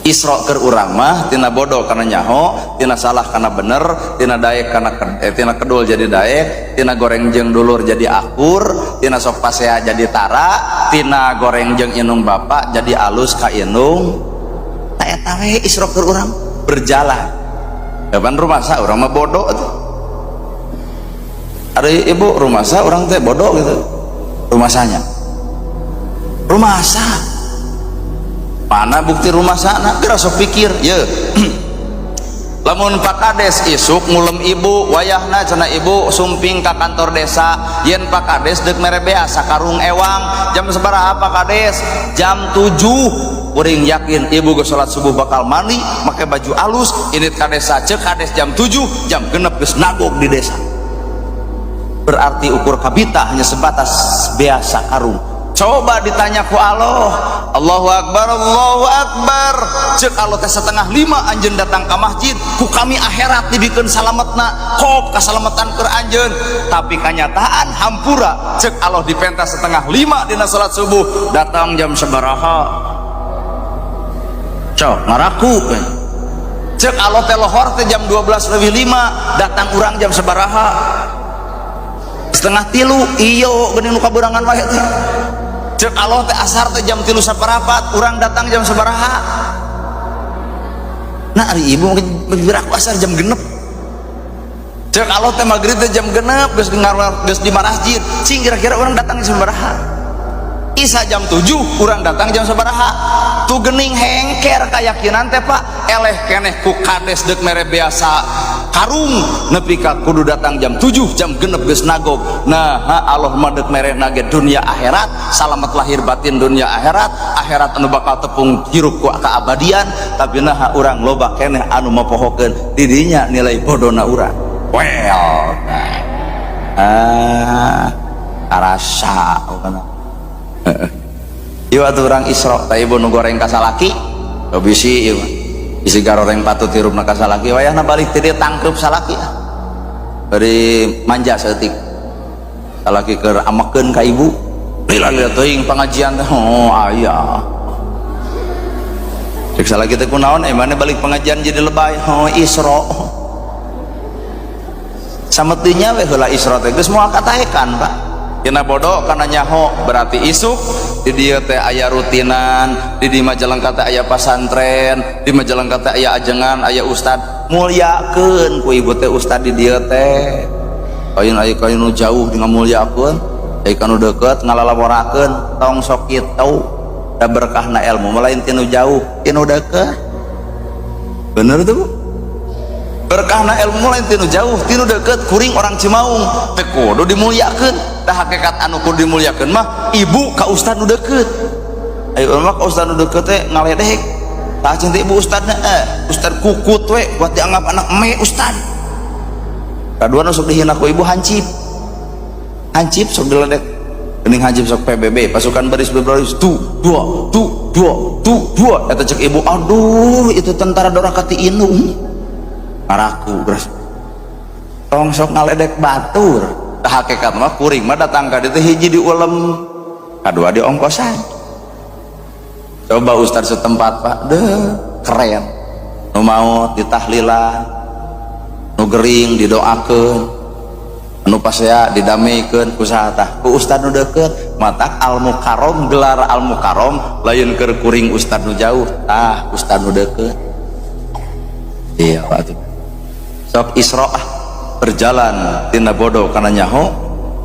Isra keur urang mah tina bodoh kana nyaho, tina salah kana bener, tina daek kana tina kedul jadi daek, tina goreng jeung dulur jadi akur, tina sok pasea jadi tara, tina goreng jeung inung bapak jadi alus ka inung. Tah eta we Isra keur urang berjalan. Kapan rumasa urang mah bodoh tuh. Ada ibu rumasa urang teh bodoh gitu. Rumasanya. Rumasa. Mana bukti rumasa? Geura sok pikir, ye. Lamun Pak Kades isuk ngulem ibu, wayahna cenah ibu sumping ka kantor desa, yen Pak Kades deuk mere beas sakarung ewang, jam sabaraha Pak Kades? Jam 7. Kuring yakin ibu geus salat subuh bakal mandi, make baju alus, indit ka desa, ceuk Kades jam 7, jam 6 geus nagog di desa. Berarti ukur kabita hanya sebatas beas sakarung. Coba ditanya ku Allah, Allahu Akbar, Allahu Akbar. Ceuk Allah teh 4.30 anjeun datang ke masjid, ku kami akhirat dibikeun salametna, kop kasalamatan keur anjeun. Tapi kanyataan hampura, ceuk Allah dipentas 4.30 dina salat subuh, datang jam sabaraha? Cok, ngaraku. Ceuk Allah teh lohor teh jam 12.05, datang urang jam sabaraha? 2.30, iyo geuning nu kaberangan wae teh. Ceuk Allah teh asar teh jam 3.15, urang datang jam sabaraha? Nah, ari ibu mungkin aku asar jam 6. Ceuk Allah teh maghrib teh jam 6 geus geus di masjid. Cing kira-kira urang datang jam sabaraha? Isa jam 7, urang datang jam sabaraha? Tuh gening hengker keyakinan teh Pak, eleh keneh ku kades deuk mere beas sakarung nepi ka kudu datang jam 7, jam 6 geus nagog. Nah, Allah mah deuk mere nage dunia akhirat, salamet lahir batin dunia akhirat, akhirat anu bakal tepung hirup ku keabadian, tapi nah urang loba keneh anu mapohokeun didinya nilai bodona urang. Well, nah. Ah, karasa kana. Ieu atuh urang Isra, tah ibu nu goreng ka salaki, oh bisi ieu mah. Bisi garoreng patut hirupna ka salaki, wayahna balik ti dieu tangkeup salaki. Bari manja saeutik. Salaki keur amekeun ka ibu. Lila-lila teuing pengajian teh, oh aya. Cek salaki teh kunaon, eh mana balik pengajian jadi lebay, oh Isra. Sametinya we heula Isra teh geus moal kataekan, Pak. Tina bodoh kana nyaho berarti isuk di dieu teh aya rutinan, di di Majalengka teh aya pasantren, di Majalengka teh aya ajengan, aya ustad, mulyakeun ku ibu teh ustad di dieu teh. Kain aya kain nu jauh di ngamulyakeun, aya kanu deukeut ngalalaworakeun, tong sok kitu. Da berkahna ilmu mah lain tinu jauh, tinu deukeut. Bener tuh, Bu? Berkahna ilmu lain tinu jauh, tinu deukeut. Kuring orang Cimaung teu kudu dimulyakeun. Tah hakikat anu kudu dimulyakeun mah ibu ka ustad nu deukeut. Ayo mah ka ustad nu deukeut teh ngaledek. Tah cinta ibu ustadna, ustad kukut we buat dianggap anak me ustad. Kadua nu sok dihina ku ibu hansip. Hansip sok diledek. Geuning hansip sok PBB, pasukan baris berbaris, tu dua, tu dua, tu dua. Eta cek ibu, aduh itu tentara doraka ti indung. Ngaraku beras. Tong sok ngaledek batur. Tah hakikat mah kuring mah datang ka dieu teh hiji di ulem, kadua di ongkosan. Coba ustad setempat Pak, deh keren. Nu maot ditahlilan, nu gering didoakeun, nu pasea didameikeun ku saha tah? Ku ustad nu deukeut. Matak al mukarrom, gelar al mukarrom lain keur kuring ustad nu jauh, tah ustad nu deukeut. Iya Pak tuh. Sok Isra ah berjalan tina bodoh kana nyaho,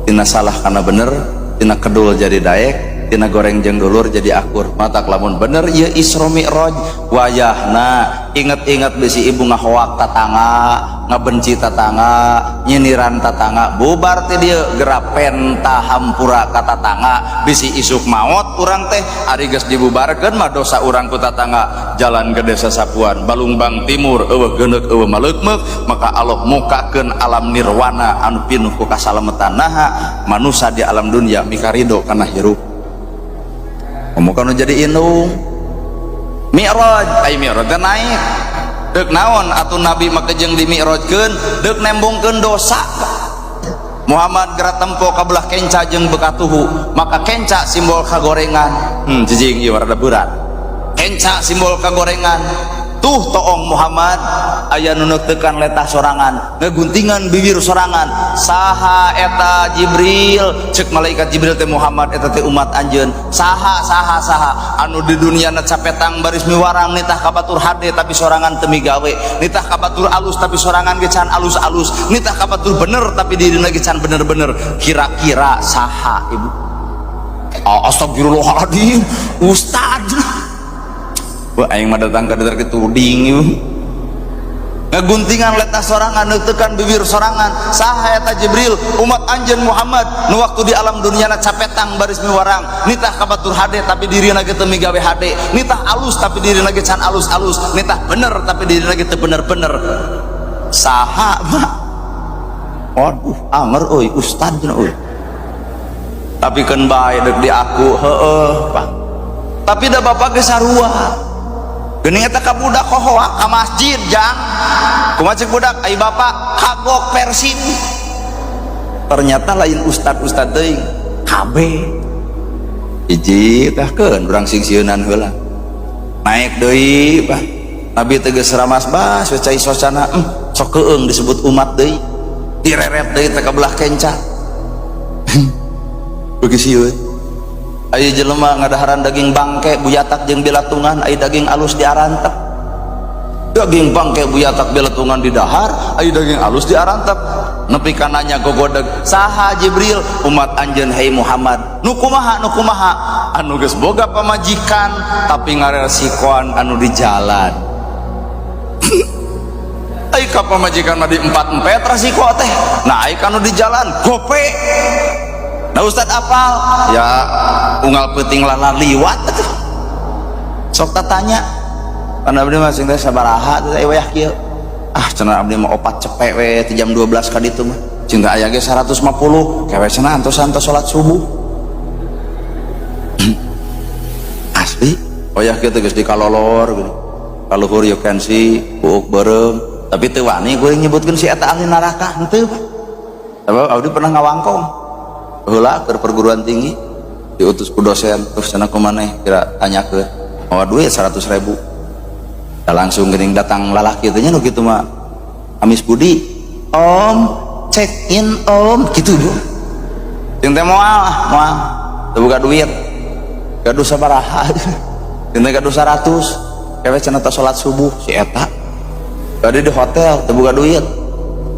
tina salah kana bener, tina kedul jadi daek, tina goreng jeung dulur jadi akur. Matak lamun bener ieu Isra Mi'raj, wayahna inget-inget bisi ibu ngahoak tatangga, ngabenci tatangga, nyiniran tatangga, bubar ti dieu geura penta hampura ka tatangga, bisi isuk maot urang teh ari geus dibubarkeun mah dosa urang ku tatangga. Jalan ke desa Sapuan, Balungbang Timur, eueuh geuneuk eueuh maleukmeuk, maka Allah mukakeun alam nirwana anu pinuh ku kasalametan. Naha manusia di alam dunia mikarido kana hirup. Komo kanu jadi indung. Mi'raj, ai Mi'raj teh naik. Deuk naon atuh Nabi mah kejeng di Mi'rajkeun, deuk nembongkeun dosa. Muhammad geura tempo ka belah kenca jeung bekatuhu, maka kenca simbol kagorengan. Cicing ieu rada berat. Kenca simbol kagorengan. Tuh toong Muhammad aya nu neukteukan letah sorangan, ngeguntingan bibir sorangan. Saha eta Jibril? Cek malaikat Jibril teh, Muhammad, eta teh umat anjeun. Saha, saha, saha anu di dunia na capetang baris miwarang, nitah ka batur hade tapi sorangan teu migawe, nitah ka batur alus tapi sorangan ge can alus-alus, nitah ka batur bener tapi dirina ge can bener-bener, kira-kira saha, Ibu? Oh, astagfirullahaladzim, ustad. Wah, aing mah datang ka ditu tuding ieu. Ngaguntingan letah sorangan, neutekan bibir sorangan. Saha eta Jibril? Umat anjeun Muhammad, nu waktu di alam dunia na capetang baris miwarang, nitah ka batur hade tapi dirina ge teu migawe hade, nitah alus tapi dirina ge can alus-alus, nitah bener tapi dirina ge teu bener-bener. Saha, Pak? Waduh, anger euy, ustad cenah euy. Tapi keun bae deuk di aku, heueuh, Pak. Tapi da bapak ge sarua. Geuning eta ka budak hohoa ka masjid, jang. Kumaha cek budak? Ai bapak kagok Persib. Ternyata lain ustad-ustad teuing, KB. Hiji tah keun urang sing sieunan heula. Naik deui, Pak. Nabi teh geus ramas bas we cai socana, sok keung disebut umat deui. Direret deui teh ka belah kenca. Beuki sieun. Aya jelema ngadaharan daging bangke buyatak jeung bilatungan, aya daging alus diarantep. Daging bangke buyatak bilatungan di dahar, aya daging alus diarantep. Nepi ka nanya gogodeg, saha Jibril? Umat anjeun, hei Muhammad. Nu kumaha, nu kumaha? Anu geus boga pamajikan tapi ngaresikoan anu di jalan. Ai ka pamajikan mah di empat empet resiko teh. Nah, ai kanu di jalan gope. Nah, ustad apal ya, unggal peuting lalar liwat atuh. Sok tanya kan abdi mah sing teh sabaraha teh wayah kieu? Ah, cenah abdi mah opat cepek we ti jam 12 ka ditu mah. Cinta aya ge 150 kewe cenah, antos-antos salat subuh. Asli wayah kieu teh geus dikalolor geuning kaluhur, you can see buuk beureum, tapi teu wani kuring nyebutkeun si eta ahli neraka henteu, Pak. Sebab abdi pernah ngawangkong heula ke perguruan tinggi, diutus ku dosen, terus cenah ku maneh kira tanyakeun mawa duit 100 ribu. Da langsung geuning datang lalaki teh nya, nu kitu mah amis budi, "Om, check in, om," gitu, Bu. Jeung teh moal, ah moal, teu boga duit. Gaduh sabaraha? Jeung teh gaduh 100 kewe cenah tos salat subuh si eta. Bade di hotel teu boga duit,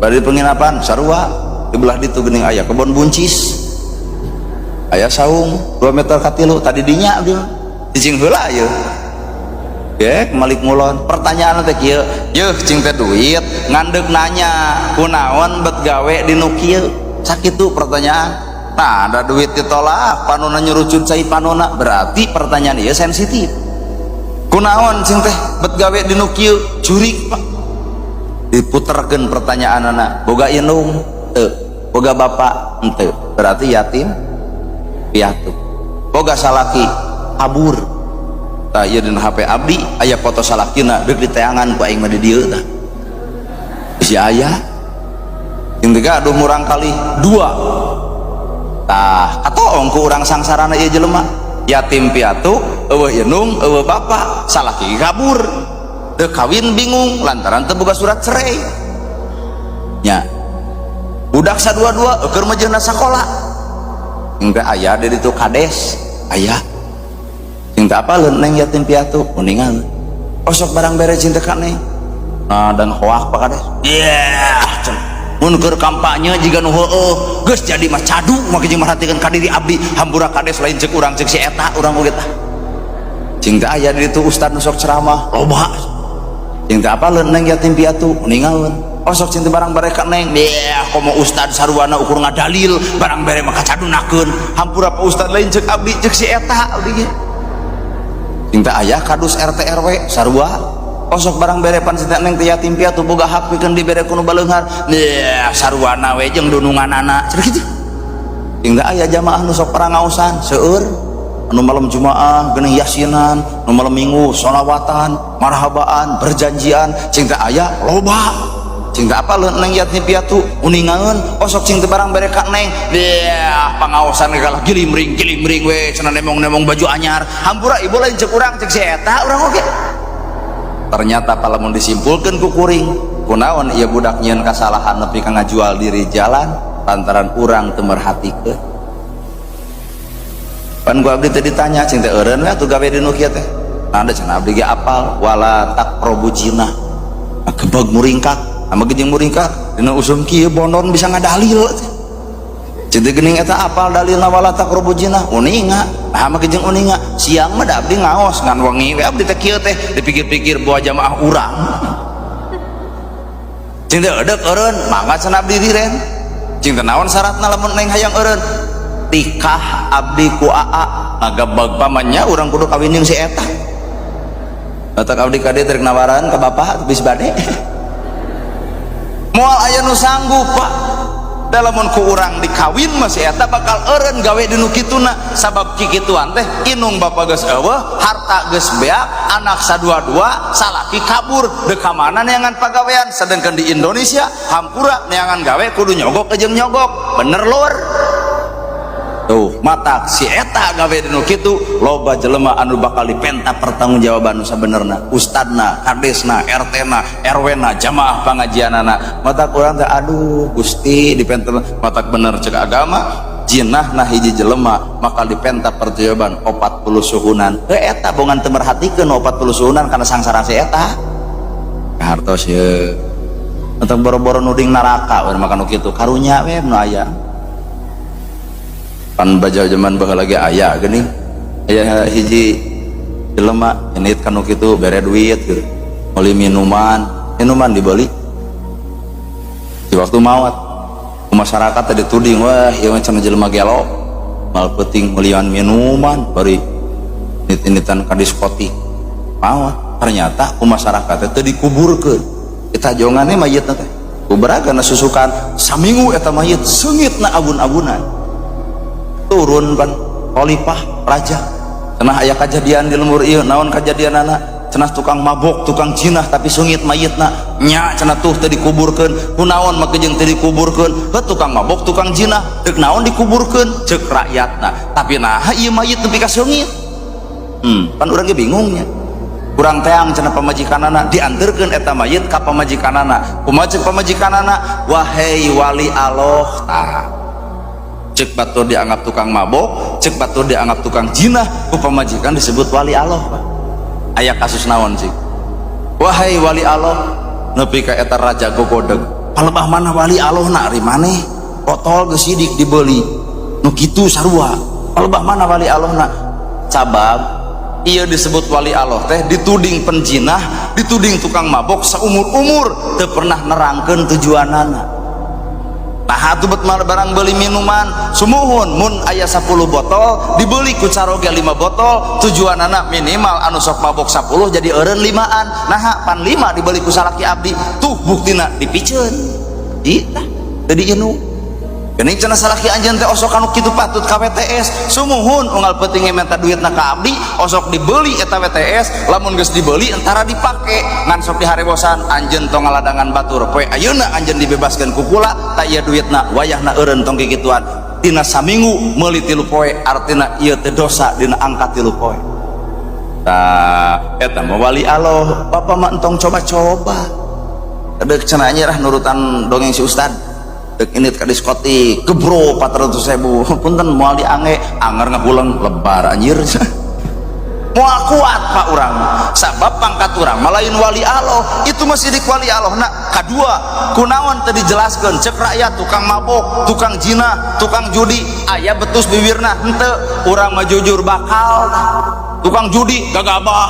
bade di penginapan sarua. Di belah ditu geuning aya kebon buncis, aya saung 2 meter katilu. Tadi dinya abdi mah cicing heula ieu. Gek malik ngulon, pertanyaan teh kieu yeuh, cing teh duit ngandeuk nanya kunaon bet gawe di nu kieu, sakitu pertanyaan. Nah, ada duit ditolak, panona nyurucut cai panona, berarti pertanyaan ieu sensitif. Kunaon cing teh bet gawe di nu kieu? Jurik, Pak. Diputerkeun pertanyaanana, boga indung teu, boga bapak henteu, berarti yatim piatu. Boga salaki? Kabur. Tah, ieu dina HP abdi aya foto salakina, deuk diteangan ku aing mah di dieu. Tah, si aya yang tiga, aduh, murang kali dua. Tah, katoong ku urang sangsarana ieu jelema yatim piatu, euweuh indung, euweuh bapak, salaki kabur, deuk kawin bingung lantaran teu boga surat cerai nya. Budak sadua-dua keur mejeuna sakola. Yang teh aya di ditu kades, aya cing teh apa neng yatim piatu kuningan. Osok barang bere cinta ka neng. Nah, dan hoak Pak Kades, yeah, mun keur kampanye jiga nu heueuh geus jadi mah cadu mah jeung merhatikeun ka diri abdi. Hampura kades, lain cek urang, cek si eta urang oge. Tah, cing teh aya di ditu ustad nu sok ceramah loba. Cing teh apa neng yatim piatu kuningan. Osok cinta barang bare ka neng, yeah, komo ustad sarwana ukur ngadalil barang bere mah kacadunakeun. Hampura Pak Ustad, lain cek abdi, cek si eta abdi ge. Cinta ayah kadus RT RW sarua. Osok barang bere pan cinta neng teh yatim piatu, boga hak pikeun dibere ku nu baleunghar. Yeah, sarwana we jeung dununganana cenah kitu. Cinta aya jamaah nu sok parangaosan seueur, anu malam Jumaah geuning yasinan, anu malam Minggu sholawatan, marhabaan, berjanjian. Cinta aya loba. Cing teu apal neng yat piatu uningaeun osok cing teu barang bere ka neng. Deah pangaosan kalah gilimring gilimring we cenah nemong-nemong baju anyar. Hampura ibu lain cek urang, cek si eta urang oge. Ternyata palamun disimpulkeun ku kuring, kunaon ieu budak nyieun kasalahan nepi ka ngajual diri jalan? Lantaran urang teu merhatikeun. Pan ku abdi teh ditanya, cing teh eureun we atuh gawe di nu kieu teh. Nah, da cenah abdi ge apal wala taqrabu zina. Gebeg muringkak, ama jeung muringkak dina usum kieu bondon bisa ngadalil teh. Cing teh geuning eta apal dalilna wala taqrabu zina, uninga. Nah, make jeung uninga, siang mah da abdi ngaos ngan wengi we abdi teh kieu teh dipikir-pikir buah jamaah urang. Cing teh eudek eureun, mangga cenah abdi diren. Cing teh naon syaratna lamun neng hayang eureun? Tikah abdi ku aa. Ngagebeg pamannya urang kudu kawin jeung si eta. Batak abdi kade rek nawaran ka bapak geus bade. Moal aya nu sanggup, Pak. Da lamun ku urang dikawin mah si eta bakal eureun gawe di nu kituna, sabab kikituan teh inung bapa geus eueuh, harta geus beak, anak sadua-dua, salaki kabur, deuk ka mana neangan pagawean? Sedangkan di Indonesia hampura neangan gawe kudu nyogok jeung nyogok. Bener lur? Tuh, matak si eta gawe di nu kitu loba jelema anu bakal dipenta pertanggungjawaban nu sabenerna, ustadna, kadesna, RT-na, RW-na, jamaah pangajianana. Matak urang teh aduh Gusti dipenta. Matak bener cek agama, jinah nah hiji jelema bakal dipenta pertanggungjawaban 40 suhunan. Heuh eta bongan teu merhatikeun 40 suhunan kana sangsara si eta. Hartos ye. Matak boro-boro nuding neraka we makan nu kitu, karunya we nu aya. Pan baja zaman baheula lagi aya geuning, aya hiji jelema ini kan kitu bere duit gitu, meuli minuman, minuman dibeli di waktu maut masyarakat tadi tuding, wah ieu mah cenah jelema gelo, mal penting melian minuman bari nit-nitan ka diskotik maut. Ternyata ku masyarakat teh dikuburkeun, kita jongane mayitna teh kuberagana susukan saminggu eta mayit seungitna abun-abunan. Turun pan khalifah raja cenah, aya kejadian di lembur ieu. Naon kejadianana cenah? Tukang mabok, tukang jinah, tapi sungit mayitna. Nya cenah, tuh teu dikuburkeun. Kunaon make jeung teu dikuburkeun? Heuh, tukang mabok, tukang jinah, deuk naon dikuburkeun ceuk rakyatna. Tapi nah ieu mayit nepi ka seungit, pan urang ge bingungnya. Kurang teang cenah pamajikanana, dianterkeun eta mayit ka pamajikanana. Kumaha ceuk pamajikanana? Wahai wali Allah. Tah, cek batur dianggap tukang mabok, cek batur dianggap tukang jinah, ku pamajikan disebut wali Allah. Aya kasus naon sih? Wahai wali Allah. Nepi ka eta raja gogodeg, palebah mana wali Allah na? Ari maneh botol geus sidik dibeli nu kitu sarua, palebah mana wali Allah na? Sabab ia disebut wali Allah teh dituding penjinah, dituding tukang mabok, seumur-umur teu pernah nerangkeun tujuanana. Nah, atuh bet barang beli minuman sumuhun, mun aya 10 botol dibeli ku caroge 5 botol, tujuanana minimal anu sok mabok 10 jadi eureun 5an. Nah, pan 5 dibeli ku salaki abdi, tuh buktina dipiceun di tah teu diinum. Geuning cenah salaki anjeun teh osok anu kitu patut ka WTS. Sumuhun, unggal peuting minta duitna ka abdi osok dibeli eta WTS, lamun geus dibeli entara dipake, ngan sok diharebosan, anjeun tong ngaladangan batur, poe ayeuna anjeun dibebaskeun ku kula, tak ieu duitna, wayahna eureun tong kikituan. Dina saminggu meuli 3 poe, artina ieu teh dosa dina angka 3 poe. Tah, eta mah wali Allah. Bapak mah entong coba-coba. Deuk cenah nyerah nurutan dongeng si ustad, dek ini ke diskotik gebro 400.000, punten moal diange, anger ngapulang lebar anjir. Moal kuat, Pak, urang, sabab pangkat urang malain wali Allah. Itu masih di wali Allah. Nah, kedua, kunaon tadi dijelaskan cek rakyat tukang mabok, tukang zina, tukang judi aya betus bibirna henteu? Urang mah jujur bakal tukang judi gagabah,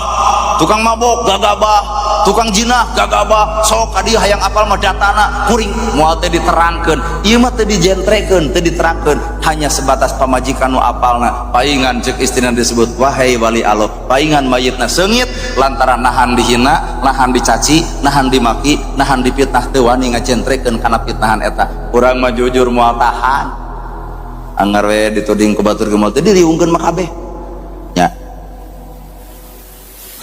tukang mabok gagabah, tukang jinah gagabah. Sok ka dieu hayang apal mah datana kuring moal teh diterangkeun. Ieu mah teu dijentrekeun, teu diterangkeun, hanya sebatas pamajikan nu apalna. Paingan cek istrina disebut wahai wali Allah, paingan mayitna seungit lantaran nahan dihina, nahan dicaci, nahan dimaki, nahan dipitnah, teu wani ngajentrekeun kana fitnahan eta. Urang mah jujur moal tahan, anggar we dituding ku batur ge moal teu diriungkeun mah kabeh nya.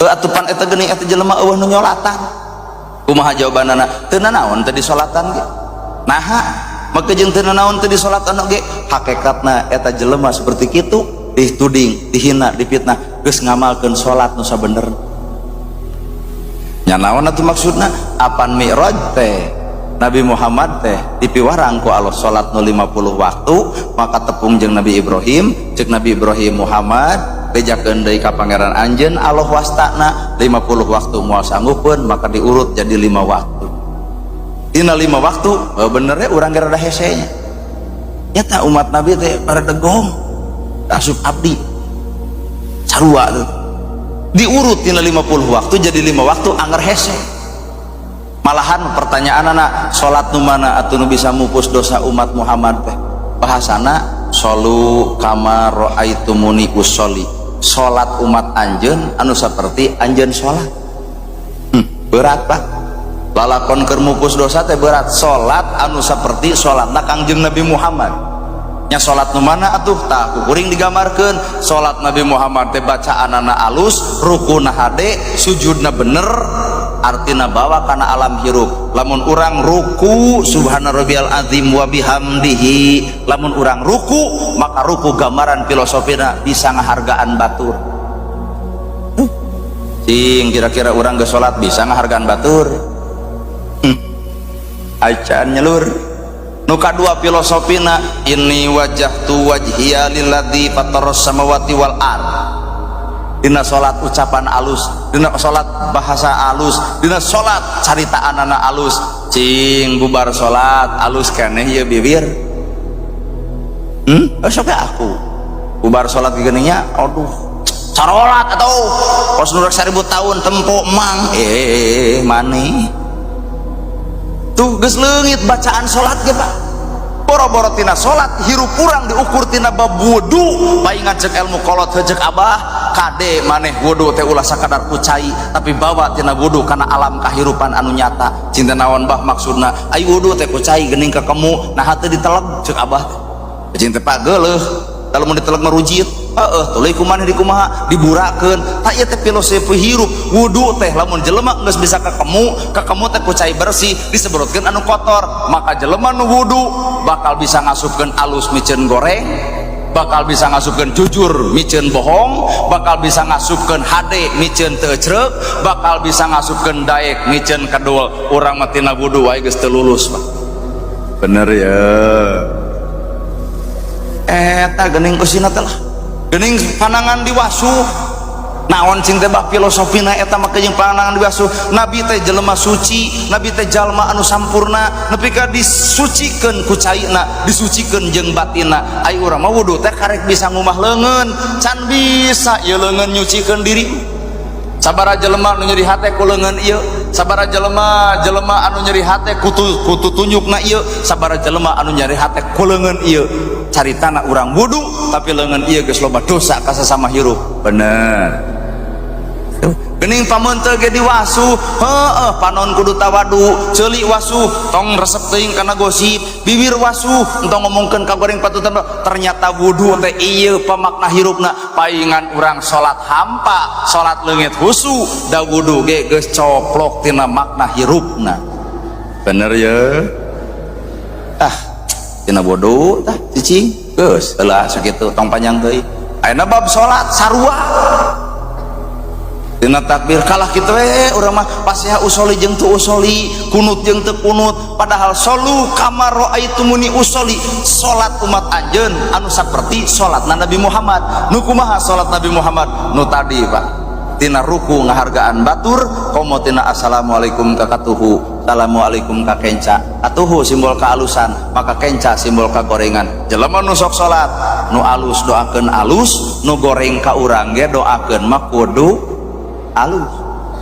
Atupan eta geuning eta jelema eueuh nu nyolatan. Kumaha jawabanana? Teu nanaon teu disolatan ge. Naha make jeung teu nanaon teu disolatan oge? Hakikatna eta jelema seperti kitu dituding, dihina, dipitnah, geus ngamalkeun salat nu sabenerna. Nya naon atuh maksudna? Apan Mi'raj teh Nabi Muhammad teh dipiwarang ku Allah salat nu 50 waktu, maka tepung jeung Nabi Ibrahim. Cek Nabi Ibrahim, "Muhammad, bejakeun deui ka Pangeran anjeun Allah, wastana 50 waktu moal sanggupeun." Maka diurut jadi 5 waktu. Dina 5 waktu, oh, bener ya, urang ge rada hese nya. Nyata umat Nabi teh pada degong asup abdi sarua tuh. Diurut tina 50 waktu jadi 5 waktu, anger hese. Malahan pertanyaan anak, salat nu mana atuh nu bisa mupus dosa umat Muhammad teh? Bahasana solu kama roaitumuni usolli, salat umat anjeun anu seperti anjeun salat. Berat, Pak, lalakon keur mupus dosa teh berat. Salat anu seperti salatna Kangjeng Nabi Muhammad. Nya salat nu mana atuh? Tah, ku kuring digambarkeun salat Nabi Muhammad teh bacaanana alus, rukuna hade, sujudna bener, artina bawa kana alam hirup. Lamun urang ruku, subhana rabbiyal azim wa bihamdihi. Lamun urang ruku, maka ruku gambaran filosofina bisa ngahargaan batur. Cing, kira-kira urang ge salat bisa ngahargaan batur? Acan nyelur. Nu kadua filosofina, inni wajjahtu wajhiya lilladzi fataras samawati wal ard. Dina salat ucapan alus, dina salat bahasa alus, dina salat caritaan anak alus. Cing, bubar salat alus keneh ieu bibir? Oh, sok aku bubar salat geuning-nya, aduh, sarolat atau kos nu 1000 tahun tempo mang maneh tuh geus leungit bacaan salat ge, Pak. Boro-boro tina salat, hirup urang diukur tina bab wudu. Paingan cek ilmu kolot, cek abah, kade maneh wudu teh ulah sakadar ku cai, tapi bawa tina wudu kana alam kahirupan anu nyata. Cinta naon, Bah, maksudna? Ai wudu teh ku cai geuning kekemu, nah teu diteleg. Cek abah teh, cinta Pak, geuleuh kalau mau diteleg merujit. Heeh, tuluy kumaha dikumaha diburakeun. Tak, ieu teh filosofi hirup. Wudu teh lamun jelema geus bisa kekemu, kekemu teh ku cai bersih disebrotkeun anu kotor, maka jelema nu wudu bakal bisa ngasupkeun alus miceun goreng, bakal bisa ngasupkeun jujur miceun bohong, bakal bisa ngasupkeun hade miceun teu ecreuk, bakal bisa ngasupkeun daek miceun kedul. Urang mah tina wudu wae geus teu lulus, Pak. Bener ya? Eta geuning usina teh lah, geuning panangan diwasuh. Naon cing teh, Bah, filosofina eta mah jeung panangan diwasuh? Nabi teh jelema suci, nabi teh jalma anu sampurna, nepi ka disucikeun ku caina, disucikeun jeung batinna. Ai urang mah wudu teh karek bisa ngumah leungeun, can bisa ieu leungeun nyucikeun diri. Sabaraha jelema anu nyeri hate ku leungeun ieu, sabaraha jelema jelema anu nyeri hate ku tutunjukna ieu, sabaraha jelema anu nyeri hate ku leungeun ieu. Caritana urang wudu tapi leungeun ieu geus loba dosa ka sesama hirup. Bener? Geuning pameunteul ge diwasuh. Heueuh, panon kudu tawadu, ceuli wasuh tong resep teuing kana gosip, bibir wasuh entong ngomongkeun ka goreng patutan. Ternyata wudu teh ieu pamakna hirupna. Paingan urang salat hampa, salat leungit husu, da wudu ge geus coplok tina makna hirupna. Bener ya? Ah, tina wudu tah, cicing geus heula sakitu, tong panjang teuing. Ayeuna bab salat sarua. Dina takbir kalah kitu we urang mah, pasiha usoli jeung teu usoli, kunut jeung teu kunut. Padahal solu kama raaitumuni usoli, salat umat anjeun anu saperti salatna Nabi Muhammad. Nu kumaha salat Nabi Muhammad? Nu tadi, Pak, tina ruku ngahargaan batur, komo tina assalamualaikum ka katuhu, assalamualaikum ka kenca. Katuhu simbol kealusan, maka kenca simbol kagorengan. Jelema nu sok salat nu alus doakeun alus, nu goreng ka urang ge doakeun mah kudu alus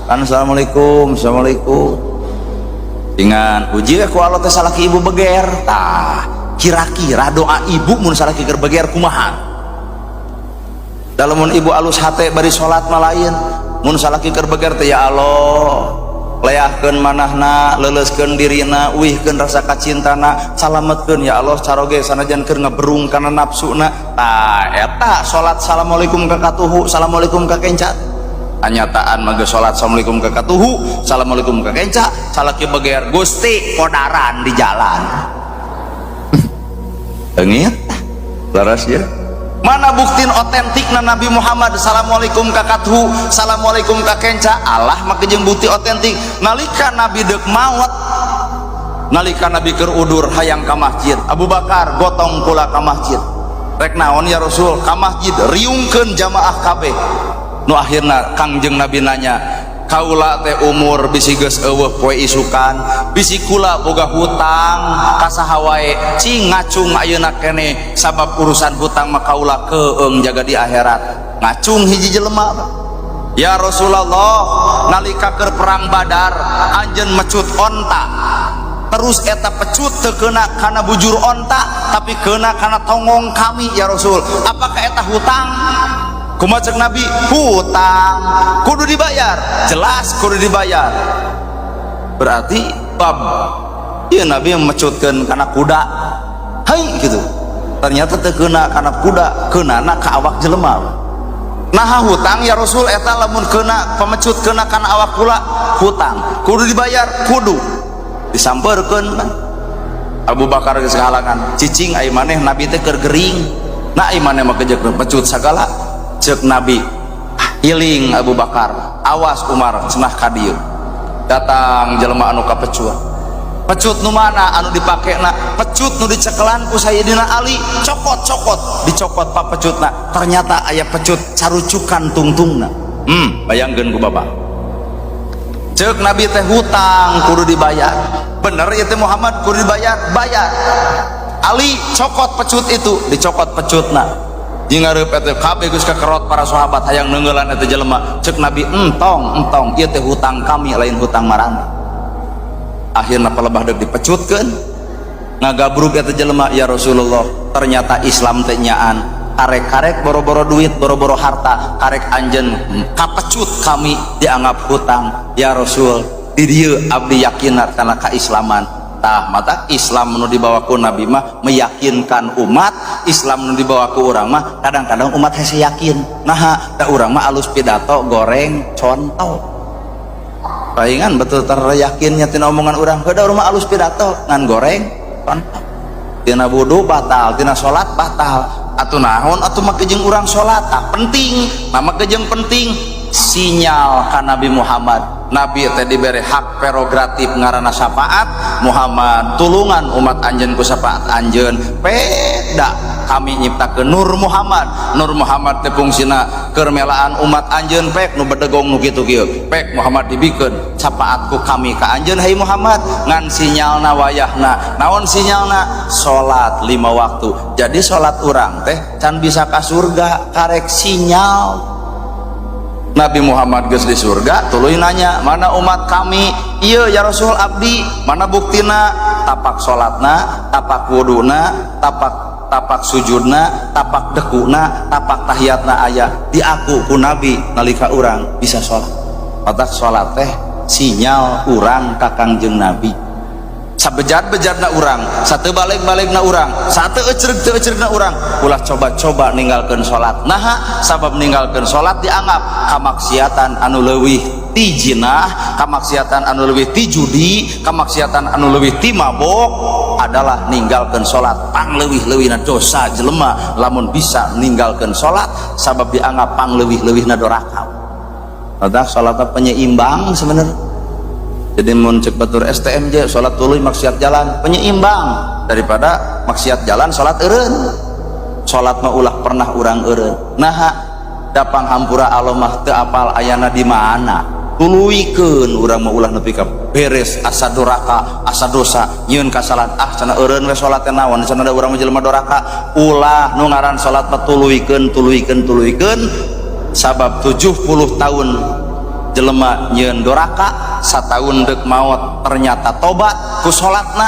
kan. Assalamualaikum, assalamualaikum. Ingan uji we ku Allah teh salaki ibu beger. Tah, kira-kira doa ibu mun salaki keur beger kumaha? Dalam mun ibu alus hate bari salat mah lain. Mun salaki keur beger teh, ya Allah, leahkeun manahna, leuleuskeun dirina, uihkeun rasa kacintana, salametkeun ya Allah caroge sanajan keur ngeberung kana nafsuna. Tah, eta salat assalamualaikum ka katuhu, assalamualaikum ka kenca. Anyataan mah geus salat, assalamualaikum ka katuhu, assalamualaikum ka kenca, salaki beger, Gusti, kodaran di jalan. Leungit laras ya. Mana bukti otentik na Nabi Muhammad assalamualaikum ka katuhu, assalamualaikum ka kenca? Allah mah jeung bukti otentik. Nalika Nabi deuk maot, nalika Nabi keur udur, hayang ka masjid. Abu Bakar, gotong kula ka masjid. Rek naon, ya Rasul? Ka masjid, riungkeun jamaah kabeh. Nu akhirna Kangjeng Nabi nanya, kaula teh umur bisi geus euweuh poe isukan, bisi kula boga hutang ka saha wae, cing ngacung ayeuna keneh, sabab urusan hutang mah kaula keeng jaga di akhirat. Ngacung hiji jelema, Pak. Ya Rasulullah, nalika keur perang Badar anjeun mecut onta, terus eta pecut teu keuna kana bujur onta, tapi keuna kana tonggong kami, ya Rasul, apakah eta hutang? Kumaha cek Nabi? Hutang, kudu dibayar. Jelas kudu dibayar. Berarti bab iya Nabi yang mecutkeun kana kuda, hai gitu, ternyata teu keuna kana kuda, keunana ka awak jelema. Nah, hutang ya Rasul eta, lamun keuna pemecut keuna kana awak kula, hutang, kudu dibayar. Kudu. Disamperkeun kan. Abu Bakar geus kahalangan, cicing ai maneh, Nabi teh keur gering. Nah, ai maneh mah kejek pecut sagala. Cek Nabi, hiling Abu Bakar, awas Umar, cenah ka dieu. Datang jelema anu kapecut. Pecut nu mana anu dipakena? Pecut nu dicekelan ku Sayyidina Ali. Cokot, cokot, dicokot pak pecutna, ternyata aya pecut carucukan tungtungna. Bayangkeun ku bapak. Cek Nabi teh hutang, kudu dibayar. Bener itu Muhammad, kudu dibayar, bayar. Ali, cokot pecut itu. Dicokot pecutna. Jeung ngareup eta kabeh geus kakerot para sahabat hayang neungeulan eta jelema. Cek Nabi, entong, entong, ieu teh hutang kami, lain hutang maraneh. Akhirna palebah deuk dipecutkeun, ngagabrug eta jelema, ya Rasulullah, ternyata Islam teh nyaan, karek-karek boro-boro duit, boro-boro harta, karek anjeun kapecut kami dianggap hutang, ya Rasul. Di dieu abdi yakin karena keislaman. Tah, mata Islam nu dibawa ku Nabi mah meyakinkan umat. Islam nu dibawa ku urang mah kadang-kadang umat hese yakin. Nah, da urang mah alus pidato, goreng contoh. Palingan betul teryakinnya tina omongan urang. Kada, urang mah alus pidato ngan goreng contoh. Tina wudu batal, tina salat batal. Atuh naon atuh make jeung urang salat? Ah, penting nama jeung penting sinyal ka Nabi Muhammad. Nabi teh diberi hak prerogatif ngaranna syafaat. Muhammad, tulungan umat anjeun ku syafaat anjeun. Peda kami nyiptakeun Nur Muhammad. Nur Muhammad teh fungsina keur melaan umat anjeun, pek nu bedegong nu kitu kieu. Pek Muhammad dibikeun syafaat ku kami ka anjeun, hai Muhammad. Ngan sinyalna wayahna. Naon sinyalna? Salat lima waktu. Jadi salat urang teh can bisa ka surga, karek sinyal. Nabi Muhammad geus di surga, tuluy nanya, mana umat kami? Iya ya Rasul, abdi. Mana buktina? Tapak salatna, tapak wuduna, tapak tapak sujudna, tapak dekuna, tapak tahiyatna aya. Diaku ku Nabi nalika urang bisa salat. Matak salat teh sinyal urang ka Kangjeng Nabi. Sabejat-bejatna urang, satu balik-balikna urang, satu ecreg teu ecregna urang, ulah coba-coba ninggalkeun salat. Nah, sabab ninggalkeun salat dianggap kamaksiatan anu leuwih ti jinah, kamaksiatan anu leuwih ti judi, kamaksiatan anu leuwih ti mabok adalah ninggalkeun salat. Pangleuwih-leuwihna dosa jelema lamun bisa ninggalkeun salat, sabab dianggap pangleuwih-leuwihna doraka. Matak salat penyeimbang sebenarnya. Jadi mun cek batur STMJ, salat tuluy maksiat jalan, penyeimbang daripada maksiat jalan salat eureun. Salat mah ulah pernah urang eureun. Nah, dapang hampura Allah mah teu apal ayana di mana. Tuluykeun urang mah, ulah nepi ka beres asa doraka, asa dosa, nyieun kasalahan, ah cenah eureun we salat teh, naon cenah, da urang mah jelema doraka. Ulah, nu ngaran salat mah tuluykeun, tuluykeun, tuluykeun, sabab 70 tahun jelema nyieun doraka, sataun dek maot ternyata tobat ku salatna.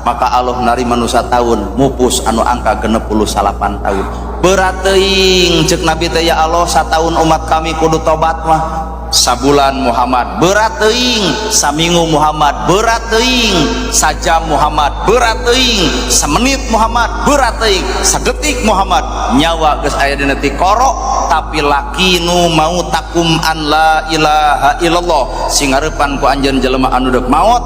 Maka Allah narima nu sataun, mupus anu angka 69 tahun. Berat teuing, cek Nabi teh, ya Allah, sataun umat kami kudu tobat mah. Sabulan Muhammad berat teuing, saminggu Muhammad berat teuing, sajam Muhammad berat teuing, semenit Muhammad berat teuing, sadetik Muhammad. Nyawa geus aya dina tikoro, tapi laqinu mautakum an la ilaha illallah. Sing ngarepan ku anjeun jelema anu deuk maot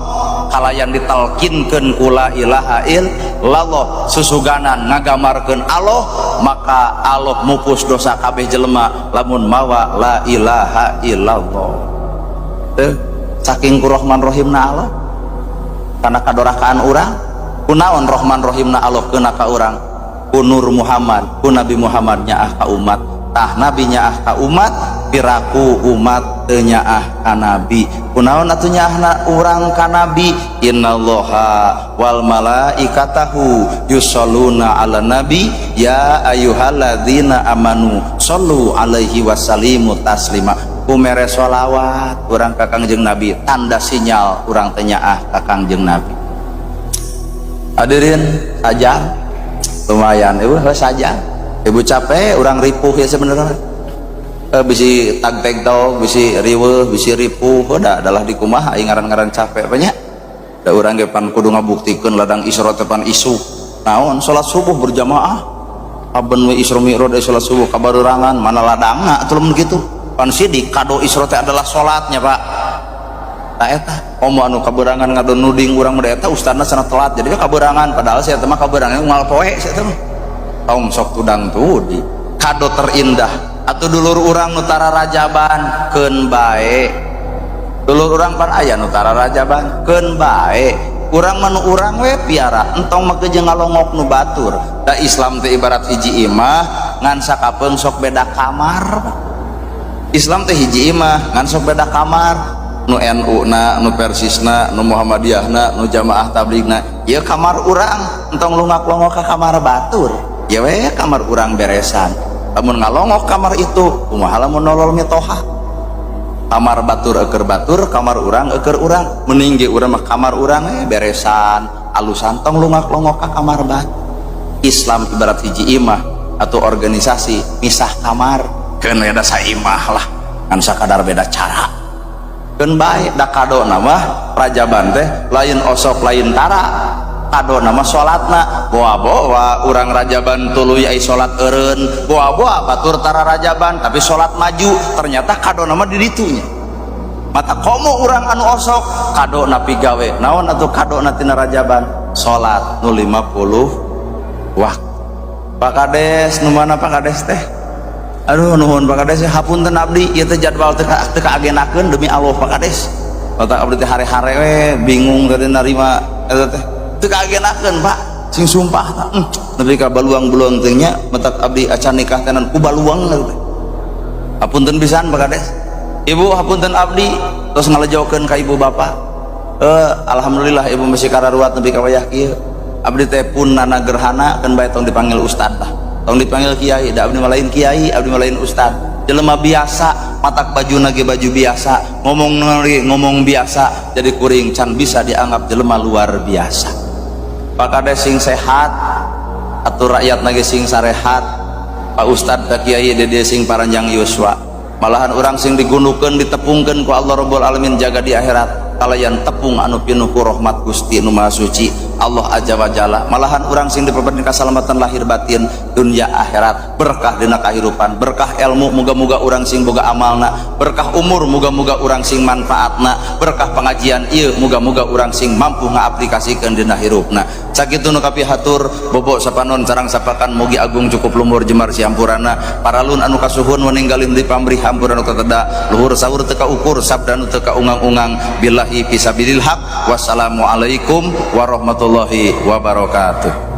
kalayan ditalkinkeun ku la ilaha illallah, susuganan ngagamarkeun Allah, maka Allah mupus dosa kabeh jelema lamun mawa la ilaha illallah. Teu saking ku Rahman Rahimna Allah karena kadorakaan urang. Kunaon Rahman Rahimna Allah keuna ka urang? Ku Nur Muhammad, ku Nabi Muhammad nyaah ka umat. Tah, Nabi nyaah ka umat, piraku umat teu nyaah ka Nabi? Kunaon atuh nyaahna urang ka Nabi? Innallaha wal malaikatahu yusholluna ala nabi ya ayyuhalladzina amanu shollu alaihi wasallimu taslima. Ku mere sholawat urang ka Kangjeng Nabi, tanda sinyal urang teh nyaah ka Kangjeng Nabi. Hadirin, saja lumayan, Ibu, saja Ibu capek, urang ripuh ya sebenarnya, bisi tag tag tau, bisi riweuh, bisi ripuh. Udah adalah di kumaha aing ngaran-ngaran capek banyak da. Urang ge pan kudu ngabuktikeun ladang Isra teh pan isuk naon, salat subuh berjamaah. Aben we Isra Mi'raj salat subuh kabarurangan, mana ladangna atuh lamun kitu. Pan sidik kado Isra teh adalah salatnya, Pak. Tah, eta komo anu kaberangan ngadon nuding urang mah, eta ustadna sana telat jadi kaberangan, padahal saya teh mah kaberangan unggal poe. Saya teh mah tong sok tudang tudi kado terindah. Atau dulur urang nu tara rajaban, keun bae. Dulur urang pan aya nu tara rajaban, keun bae. Urang mah nu urang we piara, entong make jeung ngalongok nu batur. Da Islam teh ibarat hiji imah ngan sakapeung sok beda kamar. Islam teh hiji imah ngan sok beda kamar, nu NU na, nu Persisna, nu Muhammadiyahna, nu jamaah tabligna. Ieu kamar urang, entong lungak-longok ka kamar batur. Ya we kamar urang beresan. Lamun ngalongok kamar itu, kumaha lamun nolol mitoha? Kamar batur eker batur, kamar urang eker urang. Mending ge urang mah kamar urang beresan, alusan, tong lungak-longok ka kamar batur. Islam ibarat hiji imah atau organisasi misah kamar, keun we da saimah lah, ngan sakadar beda cara. Keun bae da kado nama rajaban teh lain osok, lain tara, kado nama salatna. Boa-boa urang rajaban tuluy ai salat eureun, boa-boa batur tara rajaban tapi salat maju, ternyata kado nama di ditunya. Mata komo urang anu osok, kado na pigawe naon atuh? Kado na tina rajaban salat nu 50 waktu. Pak Kades, nu mana Pak Kades teh? Aduh, nuhun Pak Kades. Hapunten abdi ieu teh jadwal teu teu kaagenakeun, demi Allah Pak Kades. Mata abdi teh hare-hare we bingung tadi narima eta teh teu kaagenakeun, Pak, sing sumpah tah. Nepi ka baluang-baluang teh nya, matak abdi acan nikah tenan ku baluang teh. Hapunten pisan, Pak Kades. Ibu, hapunten abdi terus ngalejokeun ka ibu bapak. Alhamdulillah ibu masih kararuat nepi ka wayah kieu. Abdi teh pun nana gerhana kan bae, tong dipanggil ustad lah, tong dipanggil kiai, da abdi mah lain kiai, abdi mah lain ustad, jelema biasa. Matak baju nage baju biasa, ngomong ngomong biasa, jadi kuring can bisa dianggap jelema luar biasa. Pak Kades sing sehat atau rakyat nage sing sarehat. Pak Ustad, Pak Kiai dede sing paranjang yuswa, malahan urang sing digunukeun, ditepungkeun ku Allah Rabbul Alamin jaga di akhirat kalayan tepung anu pinuh ku rahmat Gusti nu Maha Suci Allah Azza wa Jalla. Malahan urang sing diperbatin kasalamatan lahir batin, dunia akhirat, berkah dina kahirupan, berkah ilmu, muga-muga urang sing boga amalna, berkah umur, muga-muga urang sing manfaatna, berkah pengajian ieu, muga-muga urang sing mampu ngaaplikasikeun dina hirupna. Sakitu nu kapihatur, bobo sapanon sarang sapakan, mugi agung cukup lumur jemar siampurana. Paralun anu kasuhun meninggalin di pamrih hampura nu kateda, luhur sahur teu kaukur, sabda nu teu kaungang-ungang. Billahi fisabilil haq, wassalamualaikum warahmatullahi wabarakatuh.